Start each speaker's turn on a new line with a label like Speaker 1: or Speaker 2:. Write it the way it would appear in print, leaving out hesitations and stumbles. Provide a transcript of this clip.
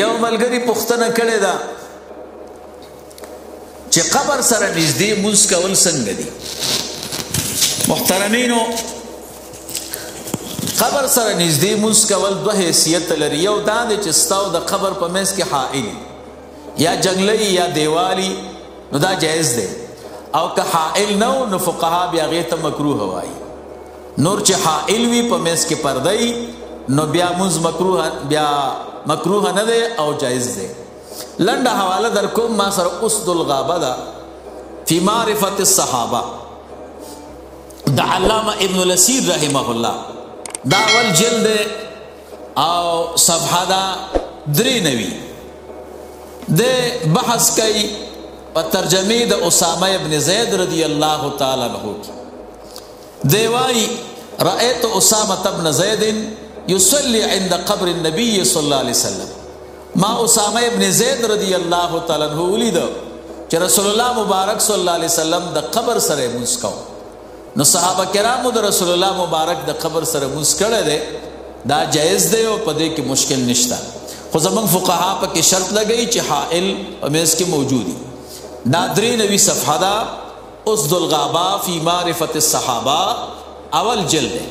Speaker 1: یو ملګری پوښتنه کړې ده چې قبر سره نږدې مونځ کول څنګه دي؟ محترمینو، قبر سره نږدې مونځ کول دوه حیثیت لري. یو دا دی چې ستا او د قبر په منځ کې حائل یا جنګلی یا دیوالی، نو دا جایز دی. او که حائل نه و نو فقها بیا هغې ته مکروه وایي. نور چې حائل وي په منځ کې پرده وي نو بیا مونځ مکروه، بیا مکروه نه دی او جایز دی. لنډه حواله در کوم، ما سره اسد الغابه ده فی معرفت الصحابه د علامه ابن الاسیر رحمه الله، دا اول جلد او صفحه ده 93. د بحث کوي په ترجمه د اسامه ابن زید رضی الله تعالی عنہ کی. دی وایي رأيت اسامه ابن زید يصلي عند قبر النبي صلی الله علیه وسلم. ما اسامه ابن زید رضی الله تعالی عنہ ولید چې رسول الله مبارک صلی الله علیه وسلم د قبر سره مونځ کاوه. نو صحابه کرامو د رسول الله مبارک د قبر سره مونځ کړی دی، دا جایز دی او په دې کې مشکل نشته. خو زمونږ فقها په کې شرط لګوي چې حائل په منځ کې موجود دي. دا 93 صفحه ده، اسد الغابه فی معرفت الصحابه، اول جلد دی.